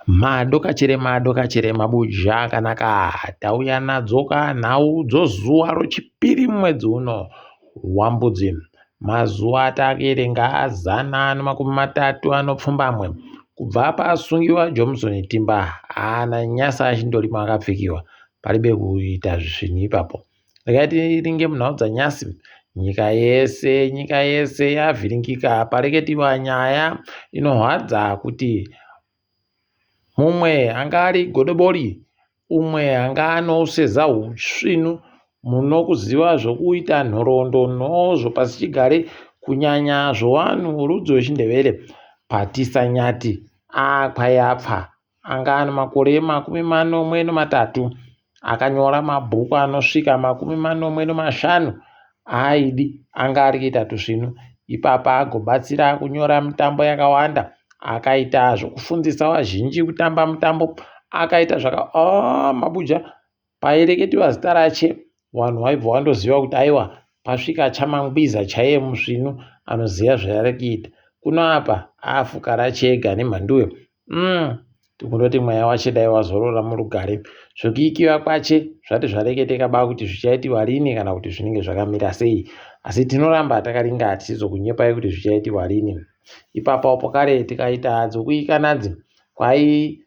Madokachere madokachere mabuja akanaka tauya nadzoka nhau dzozuva rochipiri mwedzi uno wambudzi. Mazuva atakuerenga azana nemakumi matatu anopfumbamwe kubva pasungiwa Johnson Timba haana nyasa achindorimo akapfikiwa paribe kuita zvinhu ipapo. Regai tiringe munhau dzanyasi nyika yese nyika yese yavhiringika pareketiwa nyaya inohwadza kuti mumwe anga ari godobori umwe anga anouseza usvinu munokuziva zvokuita nhoroondo nozvopasichigare kunyanya zvovanhu vorudzi rwechindevere patisa nyati akwayapfa Anga ane makore 73. Akanyora mabhuku anosvika 75 aaidi anga ari kuita tusvinu. Ipapa agobatsira kunyora mitambo yakawanda. Akaita zvokufundisa vazhinji kutamba mutambo. Akaita zvaka oh, mabuja Paireketiwa zita rache vanhu vaibva vandoziva kuti aiwa pasvika chamangwiza chaiye musvinu anoziva zvaari kuita. Kuno apa afuka rache ega nemhanduwe umm tikundoti mweya wache dai wazorora murugare. Zvekuikiwa kwache zvati zvareketeka ba kuti zvichaitiwa rini kana kuti zvinenge zvakamira sei. Asi tinoramba takaringa hatizokunyepai kuti zvichaitiwa rini. Ipapo pokare tikaita dzokuikanadzi kwai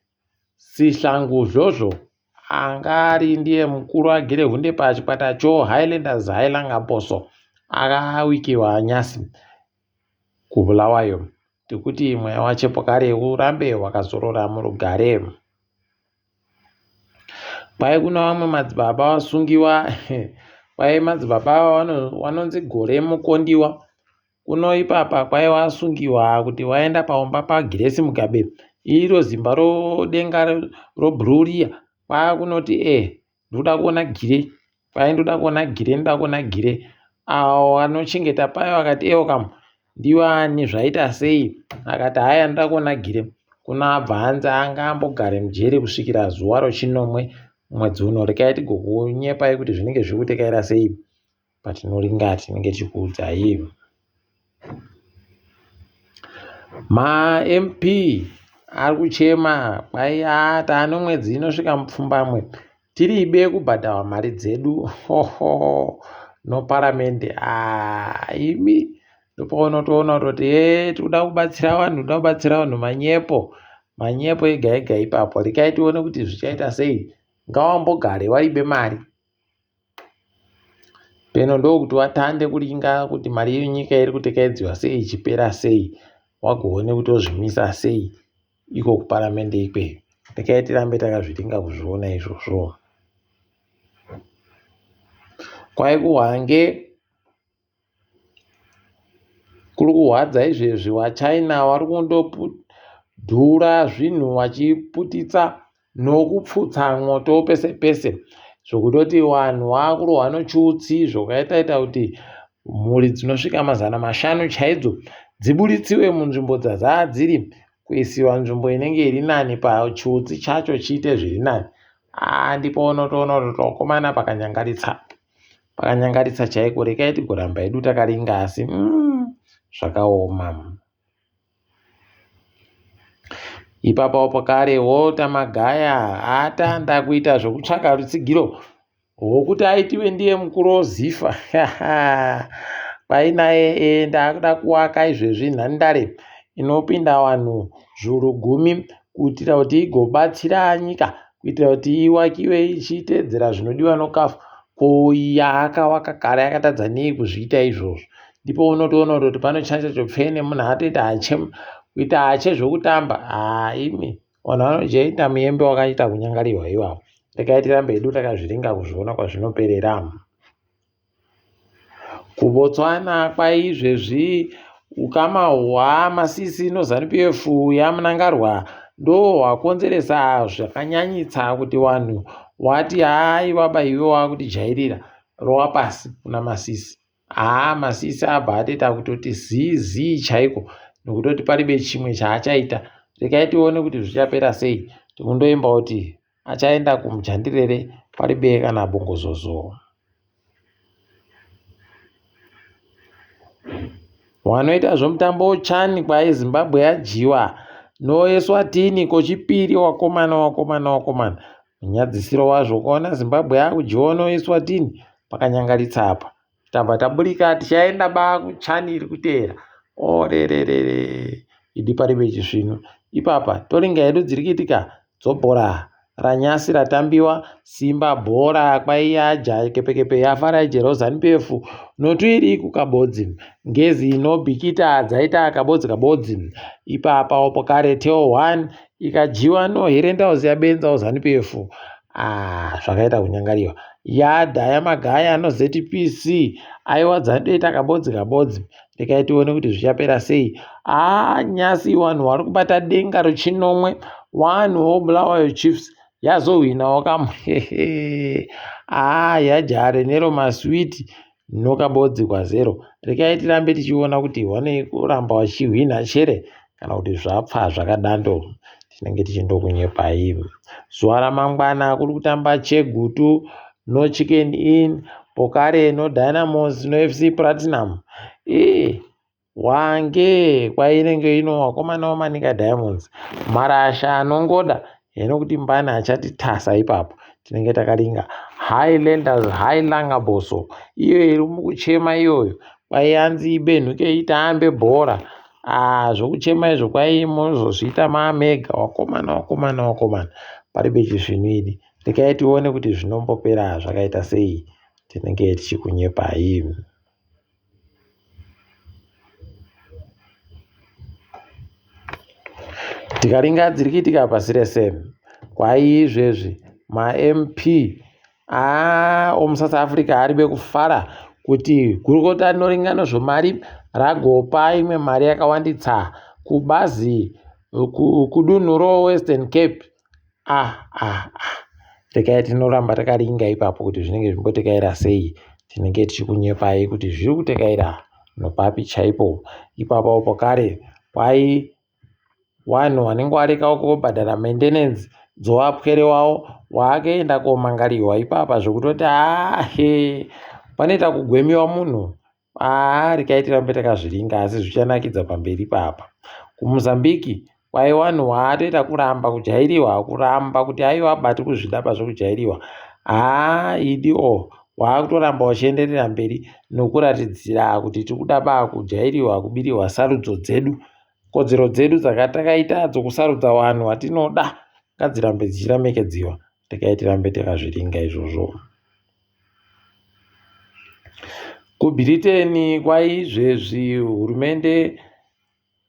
Sihlangu Zvozvo anga ari ndiye mukuru agere hunde pachikwata cho Highlanders Highlanger Bosso akawikiwa nyasi kuBulawayo. Tikuti mweya waChepokare urambe wakazorora murugare. Kwai kuna vamwe madzibaba vasungiwa kwai madzibaba ava vanonzi Gore Mukondiwa Kuno ipapa kwaiva asungiwa kuti waenda paumba paGiresi Mugabe iro zimba rodenga roblue riya kwakunoti e eh, ndoda kuona gire kwai ndoda kuona gire ndoda kuona gire awo vanochengeta payo vakati ewo kam ndiwe ani zvaita sei akati haya ndoda kuona gire kuno abva hanzi anga ambogare mujeri kusvikira zuva rochinomwe mwedzi uno rekai tigokunyepai kuti zvinenge zviri kutekaira sei patinoringa tinenge tichikuudzai. MaMP ari kuchema kwai haa taane mwedzi inosvika mupfumbamwe tiribe kubhadharwa mari dzedu hoho noparamende haa imi ndopaunotoona kutoti hee tikuda kubatsira vanhu tikuda kubatsira vanhu manyepo manyepo ega ega ipapo rekai tione kuti zvichaita sei ngawambogare waibe mari Peno ndokuti watande kuringa kuti mari yenyika iri kutekaidzwa sei ichipera sei wagoone kuti wozvimisa sei iko kuparamende ikweyo. Rekai tirambe takazviringa kuzviona izvozvo. Kwai kuHwange Kuri kurwadza izvezvi vaChina vari kundodhura zvinhu vachiputitsa nokupfutsa mwoto pese pese zvekutoti vanhu vakurohwa nochiutsi zvakaita kuti mhuri dzinosvika 500 chaidzo dziburitsiwe munzvimbo dzadzaa dziri kuisiwa nzvimbo inenge iri nani pachiutsi chacho chiite zviri nani. Haa ndipo unotoona kuti vakomana pakanyangaritsa. Pakanyangarisa chaiko rekai tigoramba hedu takaringa asi mm, zvakaoma. Ipapawo pakare Walter Magaya atanda kuita zvekutsvaka rutsigiro rwokuti aitiwe ndiye mukuru woZifa kwainaye e, ndakuda kuwaka izvezvi nhandare inopinda vanhu zviuru gumi kuitira kuti igobatsira nyika kuitira kuti iwakiwe ichiteedzera zvinodiwa noCAF ko yaakawaka kare akatadza nei kuzviita izvozvo ndipo unotoona kutoti panochacha chopfene munhu atoita hache kuita hache zvokutamba haa imi vanhu vanojaita muyembe wakaita kunyangarirwa iwawo regai tirambe hedu takazviringa kuzviona kwazvinoperera KuBotswana kwaizvezvi ukama hwaMasisi noZanu PF yaMnangarwa ndohwakonzeresa zvakanyanyitsa kuti vanhu wati haiwa ba iwe wakutijairira rova pasi kuna Masisi. Haa Masisi abva atoita kutoti zii zii chaiko nekutoti paribe chimwe chaachaita. Regai tione kuti zvichapera sei. Tikundoimba kuti achaenda kumujandirere paribe kana bongozozo. Wanoita zvomutambo Chan kwai Zimbabwe yadyiwa noEswatini kochipiri wakomana wakomana wakomana. Munyadzisiro wazvo ukaona Zimbabwe yakudyiwa noEswatini pakanyangaritsa apa. Tabva taburika tichaenda ba kuchani iri kuteera. Orererere idi paribe chisvinu. Ipapa toringa hedu dziri kuitika dzobhora ranyasi ratambiwa simba bhora kwaiyaja kepekepe yafarai jero zanupf notuiri kukabodzi ngezi nobhikita dzaita kabodzi kabodzi ipapa opo kare teo 1 ikadyiwa noherentals yabenzawo zanupf ah, zvakaita kunyangariwa yadha yamagaya nozpc aiwa dzandoita kabodzi kabodzi rekai tione kuti zvichapera sei haa nyasi wanhu wari kubata denga rechinomwe wanhu wobulawayo chiefs yazohwinawo kamwe haa yajare nero maswiti nokabodzi kwazero rekai tirambe tichiona kuti wanei kuramba wachihwina chere kana kuti zvapfa zvakadando tinenge tichindokunyepai zuva ramangwana kuri kutamba chegutu no chicken in pokare no dynamos no fc platinum ee wange kwainenge ino wakomana wamanika diamonds marasha anongoda heno kuti mbani achati tasa ipapo tinenge takaringa highlanders highlangaboso iyo iri mukuchema iyoyo kwaianzi ibenhuke itambe bhora ah zvokuchema izvo kwai mozozviita maamega wakomana wakomana wakomana paribe chisvinu idi Regai tione kuti zvinombopera zvakaita sei. Tinenge tichikunyepai. Tikaringa dziri kuitika pasi rese kwai izvezvi maMP aa omuSouth Africa aribe kufara kuti gurukota rinoringa nezvemari ragopa imwe mari yakawanditsa kubazi kudunhu roWestern Cape ah ah ah regai tinoramba takaringa ipapo kuti zvinenge zvimbotekaira sei tinenge tichikunyepai kuti zviri kutekaira nopapi chaipo ipapo pokare kwai wanhu wanenge wareka kobhadhara maintenance dzowapwere wawo waakenda komangariwa ipapa zvekutoti ahe panoita kugwemiwa munhu Haa regai tirambe takazviringa asi zvichanakidza pamberi ipapa. KuMozambique kwai wanhu waatoita kuramba kujairiwa kuramba kuti aiwa bati kuzvida pazvekujairiwa. Haa idi o waakutoramba wachienderera mberi nokuratidzira kuti tikuda ba kujairiwa kubiriwa sarudzo dzedu. Kodzero dzedu dzakatakaita dzokusarudza wanhu watinoda ngadzirambe dzichiremekedziwa. Regai tirambe takazviringa izvozvo. KuBritain kwaizvezvi hurumende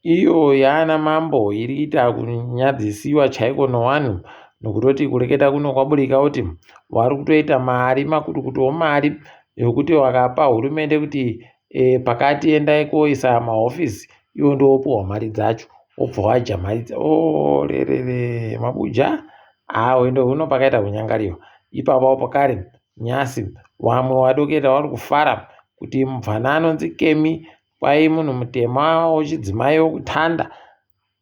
iyo yaana mambo iri kuita kunyadzisiwa chaiko nowanhu nokutoti kureketa kuno kwaburika kuti wari kutoita mari makutukutu omari yokuti wakapa hurumende kuti e, pakati endai koisa mahofisi iwo ndowopiwa mari dzacho wobva wadya mari orerere oh, mabuja haa hwendo huno pakaita kunyangariwa ipapo pakare Nyasi wamwe wadoketa wari kufara kuti mubvana anonzi Kemi kwai munhu mutema wechidzimai wokutanda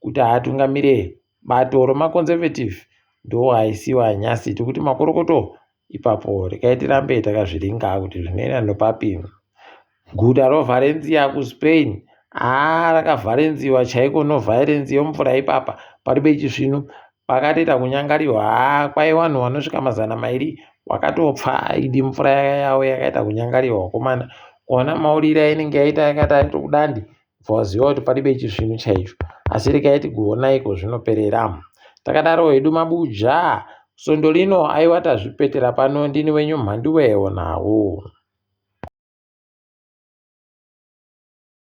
kuti atungamire bato remaConservative ndoaisiwa nyasi tikuti makorokoto ipapo regai tirambe takazviringa kuti zvinoenda nopapi. Guta roValencia kuSpain haa rakavharenziwa chaiko novharenzi yomvura ipapa paribe chisvinu pakatoita kunyangariwa haa kwai vanhu vanosvika mazana mairi wakatopfa idi mvura yavo yakaita kunyangariwa wakomana kuona mauriri ainenge yaita yakati aitokudandi bva waziva kuti paribe chisvinu chaicho asi regai tigoona iko zvinoperera takadaro hedu mabuja svondo rino aiwa tazvipetera pano ndini wenyu mhanduwe onawo.